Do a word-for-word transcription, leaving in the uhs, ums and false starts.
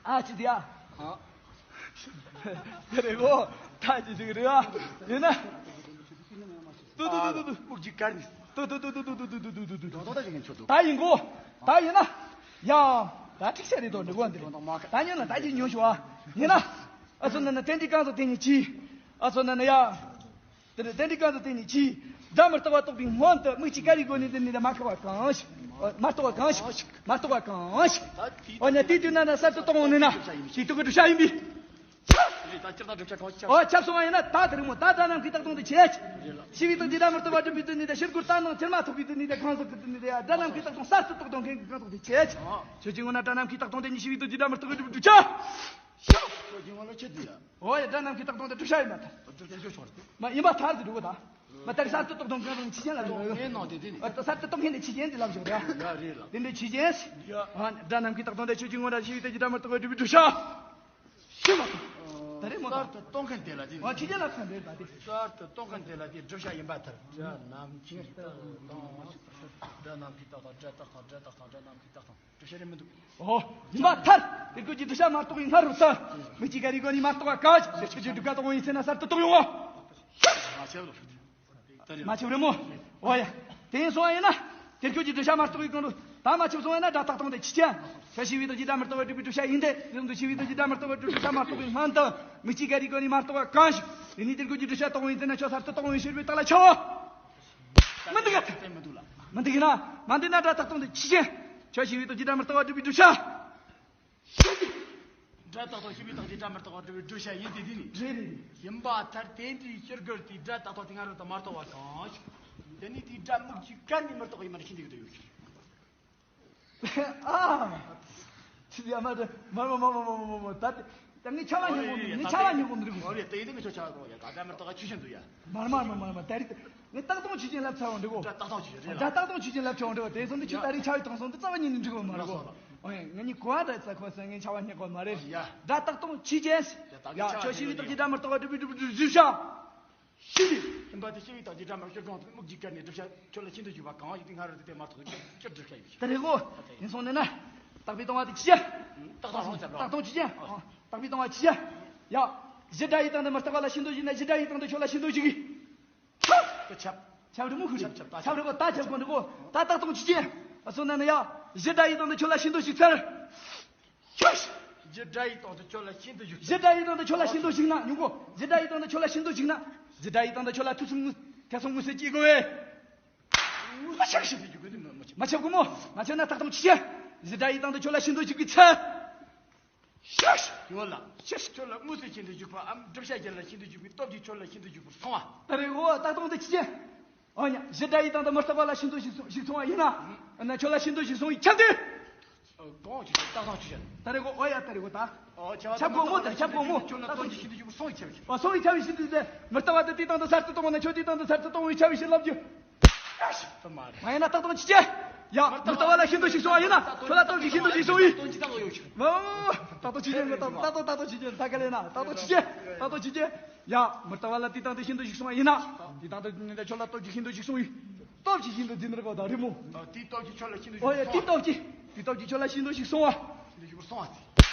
ཨ་ཅི་དེ་ཡ། དེ་རེད་གོ། ད་ཅི་ཞིག་རེད་ཨ། ཡིན་ན། ཏུ་ཏུ་ཏུ་ཏུ་ཏུ། སྨུག་གི་དཀར་ནི། ཏུ་ཏུ་ཏུ་ཏུ། ད་ཡིན་གོ། ད་ཡིན་ན། ཡ། ད་ཅིག་བྱས་རེད་དོ་འདི་གོ་འདི་རེད། ད་ཉོན་ན་ད་ཅི་ཉོན་ཤོག་ཨ། ཡིན་ན། ཨ་སོ་ན་ན་ཏན་ཏིག་རྐང་ཚོ་དེ་ཉིད་ཀྱིས། ཨ་སོ་ན་ན་ཡ། དེ་ནས་དེ་འདྲའི་སྐབས་སུ་དེ་ཉིད་ཀྱིས། སྒྲ་མི་རྟག་པ་རྟོགས་པའི་སྔོན་དུ་མིག་གཅིག་ཀ་རིའི་སྒོ་ནས་འདི་ནི་ད་མ་རྟོགས་པ་གང་ཞིག་མ་རྟོགས་པ་གང་ཞིག་མ་རྟོགས་པ་གང་ཞིག་འོ་ན་དེའི་དུས་ན་ན་གསར་དུ་རྟོགས་འོང་ནི་ན་ཞིག་ཏུ་གི་བསྒྲུབ་བྱ་ཡིན་པས། འོ་ཆབ་སོང་བ་ཡིན་ན་ད་དེ་རིང་མོ་ད་སྒྲ་རྣམས་ཀྱིས་རྟག་སྟོང་དུ་བྱེད། ཞི་བའི་སྟོབས་ཀྱིས་སྒྲ་མི་རྟག་པ་སྒྲུབ་པའི་དུས་ནི་ད་ཕྱིར་གུར་ལྟ་ནང་ཚེར་མ་ཐོགས་པའི་དུས་ནི་ད་གང་ཟག་གི་དུས་ནི་ད་ཡ་སྒྲ་རྣམས་ཀྱིས་རྟག་སྟོང་གསར་དུ་རྟོགས་སྟོང་མཁན་གྱི་གང་ཟག་དེ་བྱེད། ཁྱོད་ཀྱི་ངོ་ན་སྒྲ་རྣམས་ཀྱིས་རྟག་སྟོང་དུ་ནི་ཞི་བའི་སྟོབས་ཀྱིས་སྒྲ་མི་རྟག་པ་སྒྲུབ་པའི་བསྒྲུབ་བྱ། འོ་ཡ་སྒྲ་རྣམས་ཀྱིས་རྟག་སྟོང་དུ་བསྒྲུབ་བྱ་ཡིན་པར་ཐལ། མ་ཡིན་པར་ཐལ་ཟེར་འགྲོ་གི་ད། མ་ལྟར་གསར་དུ་རྟོགས་སྟོང་གང་རུང་ཆོས་ཅན་ལ་འགྲོ་གི། གསར་དུ་རྟོགས་མཁན་དེ་ཆོས་ཅན་དེ་ལབ་བཞག་ར། དེ་འདྲའི་ཆོས་ཅན། སྒྲ་རྣམས་ཀྱིས་རྟག་སྟོང་དུ་ཁྱོད་ཀྱི་ངོ་ན་ཞི་བའི་སྟོབས་ཀྱིས་སྒྲ་མི་རྟག་པ་སྒྲུབ་པའི་བསྒྲུབ་བྱ། ཞི་མ་ཐུབ། ད་རེས་མོ་ད། གསར་དུ་རྟོགས་མཁན་དེ་ལ་དེ། ཆོས་ཅན་ལ་ཐལ་འདྲེ་ད་དེ། གསར་དུ་རྟོགས་མཁན་དེ་ལ་དེ་བསྒྲུབ་བྱ་ཡིན་པར་ཐལ། སྒྲ་རྣམས་ཀྱིས་རྟག་སྟོང་། སྒྲ་རྣམས་ཀྱིས་རྟག་སྟོང་། སྒྲ་རྟག་སྟོང་། སྒྲ་རྟག་སྟོང་། སྒྲ་རྣམས་ཀྱིས་རྟག་སྟོང་། བསྒྲུབ་བྱ་རེད་མི་འདུག་འོ། ཡིན་པར་ཐལ། དེ་ཀུན་གྱི་བསྒྲུབ་བྱ་མ་རྟོགས་པའི་སྔ་རོལ་དུ། མིག་གཅིག་ཀ་རིའི་སྒོ་ནས་མ་རྟོགས་པ་གང་ཞིག་ཁྱོད་ཀྱིས་སྒྲུབ་ཀ་རྟོགས་པ་ཡིན་ཟེར་ན་གསར་དུ་རྟོགས་ཡོང་ངོ་། མ་ཁྱབ་རེད་མོ། འོ་ཡ། དེ་ཡིན་སོང་བ་ཡིན་ན། དེ་ཁྱོད་ཀྱི་བསྒྲུབ་བྱ་མ་རྟོགས་པའི་སྒང་དུ། ད་མ་ཁྱབ་སོང་བ་ཡིན་ན་སྒྲ་རྟག་སྟོང་དེ་ཆོས་ཅན། ཁྱོད་ཞི་བའི་སྟོབས་ཀྱིས་སྒྲ་མི་རྟག་པ་སྒྲུབ་པའི་བསྒྲུབ་བྱ་ཡིན་ཏེ། དེ་ཙམ་དུ་ཞི་བའི་སྟོབས་ཀྱིས་སྒྲ་མི་རྟག་པ་སྒྲུབ་བྱ་མ་རྟོགས་པའི་སྔོན་དུ། མིག་གཅིག་ཀ་རིའི་སྒོ་ནས་མ་རྟོགས་པ་གང་ཞིག་དེ་ནི་དེ་ཁྱོད་ཀྱི་བསྒྲུབ་བྱ་རྟོགས་པ་ཡིན་ཟེར་ན་ཁྱོད་གསར་དུ་རྟོགས་པ་ཡིན་ཟེར་བའི་རྟགས་ལ་ཁྱབ་བོ། མི་འདུག་ག་མི་འདུག་ལ། མི་འདུག་ཡིན་ན། མ་འདུག་ན་སྒྲ་རྟག་སྟོང་དེ་ཆོས་ཅན། ཁྱོད་ཞི་བའི་སྟོབས་ཀྱིས་སྒྲ་མི་རྟག་པ་སྒྲུབ་པའི་བསྒྲུབ་བྱ། སྒྲ་རྟག་སྟོང་ཞི་བའི་སྟོབས་ཀྱིས་སྒྲ་མི་རྟག་པ་སྒྲུབ་པའི་བསྒྲུབ་བྱ་ཡིན་ཏེ་དེ་ནི། རེད་རེད། ཡིན་པར་ཐལ། དེ་འདྲའི་ཕྱིར་གྱུར་ཏེ་སྒྲ་རྟག་སྟོང་དེ་སྔ་རོལ་དུ་མ་རྟོགས་པ་གང་ཞིག་དེ་ནི་དེའི་སྒྲ་མིག་གཅིག་ཀ་ནས་མི་རྟོགས་པ་ཡིན་པ་ནི་ཤིན་ཏུ་ཡོད་དོ་ཡོད་ཀྱི། ཨ། ཅི་ཡ་མ་རེད། མ་མ་མ་མ་མ་མ་མ་ད་དེ། ད་ངས་ཆ་བ་ཉོ་གོ་ནི། ངས་ཆ་བ་ཉོ་གོ་ནི་རེད་གོ། ཨོ་ཡ་ད་ཡིན་ད་ངས་ཁྱོད་ཆ་བ་གོ་ཡ་ད་ད་མ་རྟགས་ཆོས་ཅན་འདུག་ཡ། མ་མ་མ་མ་མ་ད་རེད། ངས་རྟག་སྟོང་ཆོས་ཅན་ལབ་ཚར་བ་འདྲི་གོ། སྒྲ་རྟག་སྟོང་ཆོས་ཅན་ལ། སྒྲ་རྟག་སྟོང་ཆོས་ཅན་ལབ་ཚར་བ་འདྲི་གོ། དེ་སོང་དུ་ཁྱོད་ད་རེས་ཆ་བའི་དོན་སོང་དུ་རྩ་བ་ཉིད་ནས་འགྲིག་གོ་མ་རེད་གོ། ཨོ་ཡ་ངས་ནི་གོ་བ་འདྲ་ཚ་ཁོ་སེ་ངས་ཆ་བ་རྙེད་གོ་མ་རེད། ཡ། སྒྲ་རྟག་སྟོང་ཆོས་ཅན། ཡ་ད་ངས་ཡ་ཆ་བ་ཁྱོད་ཞི་བའི་སྟོབས་ཀྱིས་སྒྲ་མི་རྟག་པ་སྒྲུབ་པའི་བསྒྲུབ་བསྒྲུབ་བྱ། ཤི་ནས། ཡིན་པ་དེ་ཤི་བའི་རྟགས་ཀྱིས་སྒྲ་མ་ཤར་གང་དུ་སྨུག་གི་སྐད་ནས་བསྒྲུབ་བྱ་ཁྱོད་ལ་ཤིན་ཏུ་འཇུག་པ་གང་ཡིན་དེ་སྔ་རོལ་དུ་དེ་མ་རྟོགས་ཀྱི་ཁྱོད་བསྒྲུབ་བྱ་ཡིན་ཞིང་། དེ་རེད་གོ། ཡིན་སོང་ནས་ན། རྟག་པའི་སྟོང་བ་དེ་ཆོས་ཅན། རྟག་སྟོང་རང་ཆ་རང་། རྟག་སྟོང་ཆོས་ཅན། རྟག་པའི་སྟོང་བ་ཆོས་ཅན། ཡ། གཞི་སྒྲ་ཡི་སྟེང་དུ་མི་རྟག་པ་ལ་ཤིན་ཏུ་འཇུག་ན་གཞི་སྒྲ་ཡི་སྟེང་དུ་ཁྱོད་ལ་ཤིན་ཏུ་འཇུག་གི། ཁྱབ་ཁྱབ། ཁྱབ་རེད་མོ་ཁུ་རེད། ཁྱབ་ཁྱབ་རེད་གོ། ད་ཁྱབ་གོ་འདུག་གོ། ད་རྟག་སྟོང་ཆོས་ཅན། སོང་ན་ན་ཡ། གཞི་སྒྲ་ཡི་སྟེང་དུ་ཁྱོད་ལ་ཤིན་ཏུ་འཇུག་ཚར། ཤོད། གཞི་སྒྲ་ཡི་སྟེང་དུ་ཁྱོད་ལ་ཤིན་ཏུ་འཇུག་གཞི་སྒྲ་ཡི་སྟེང་དུ་ཁྱོད་ལ་ཤིན་ཏུ་འཇུག་ན་ཉུང་གོ། གཞི་སྒྲ་ཡི་སྟེང་དུ་ཁྱོད་ལ་ཤིན་ཏུ་འཇུག་ན། གཞི་སྒྲ་ཡི་སྟེང་དུ་ཁྱོད་ལ་ཐེ་ཚོམ་ངོས་ཐེ་ཚོམ་ངོས་ཟེར་གྱི་གོ་བས། མ་ཆགས་ཤིན་ཏུ་འཇུག་གི་མ་ཆགས། མ་ཆགས་གོ་མོ། མ་ཆགས་ན་རྟག་སྟོང་ཆོས་ཅན། གཞི་སྒྲ་ཡི་སྟེང་དུ་ཁྱོད་ལ་ཤིན་ཏུ་འཇུག་གི་ཚར། ཤོད། ཡོད་ལ། ཤོད། ཁྱོད་ལ་དངོས་སུ་ཤིན་ཏུ་འཇུག་པའམ་བསྒྲུབ་བྱ་གཞན་ལ་ཤིན་ཏུ་འཇུག་པའི་སྟོབས་ཀྱིས་ཁྱོད་ལ་ཤིན་ཏུ་འཇུག་པར་སོང་བ། ད་རེད་གོ། རྟག་སྟོང་དེ་ཆོས་ཅན། འོ་ཉ། གཞི་སྒྲ་ཡི་སྟེང་དུ་མི་རྟག་པ་ལ་ཤིན་ཏུ་ཞིག་སོང་ཞིག་སོང་བ་ཡིན་ན། ན་ཁྱོད་ལ་ཤིན་ཏུ་ཞིག་སོང་བའི་ཁྱབ་དུས། གང་ཞིག་རྟག་སྟོང་ཆོས་ཅན། ད་རེད་གོ། འོ་ཡ་ད་རེད་གོ་ད། ཁྱབ་གོ་མོ་ད། ཁྱབ་གོ་མོ། ཁྱོད་ལ་སྟོབས་ཀྱིས་ཤིན་ཏུ་འཇུག་པར་སོང་བའི་ཁྱབ་བྱེད། འོ་སོང་བའི་ཁྱབ་བྱེད་ཤིན་ཏུ་དེ་མི་རྟག་པ་དེ་དེའི་སྟེང་དུ་གསར་དུ་སྟོང་བ་ན་ཁྱོད་དེའི་སྟེང་དུ་གསར་དུ་སྟོང་བའི་ཁྱབ་བྱེད་ལབ་རྒྱུ། མ་ཡིན་ན་རྟག་སྟོང་ཆོས་ཅན། ཡ། མི་རྟག་པ་ལ་ཤིན་ཏུ་ཞིག་སོང་བ་ཡིན་ན་ཁྱོད་ལ་སྟོབས་ཀྱིས་ཤིན་ཏུ་ཞིག་སོང་བའི། མ། རྟག་སྟོང་ཆོས་ཅན། རྟག་སྟོང་རྟག་སྟོང་ཆོས་ཅན། ད་ག་ལས་ན་རྟག་སྟོང་ཆོས་ཅན། རྟག་སྟོང་ཆོས་ཅན། ཡ། མི་རྟག་པ་ལ་དེའི་སྟེང་དུ་ཤིན་ཏུ་ཞིག་སོང་བ་ཡིན་ན། དེའི་སྟེང་དུ་ནི་ད་ཁྱོད་ལ་སྟོབས་ཀྱིས་ཤིན་ཏུ་ཞིག་སོང་བའི། སྟོབས་ཀྱིས་ཤིན་ཏུ་འཛིན་ནར་གོ་ད་རི་མོ། དེའི་སྟོབས་ཀྱིས་ཁྱོད་ལ་ཤིན་ཏུ་ཞིག་སོང་བ། ཨོ་ཡ། དེའི་སྟོབས་ཀྱིས། དེའི་སྟོབས་ཀྱིས་ཁྱོད་ལ་ཤིན་ཏུ་ཞིག་སོང་བ། ཤིན་ཏུ་ཞིག་སོང་བ།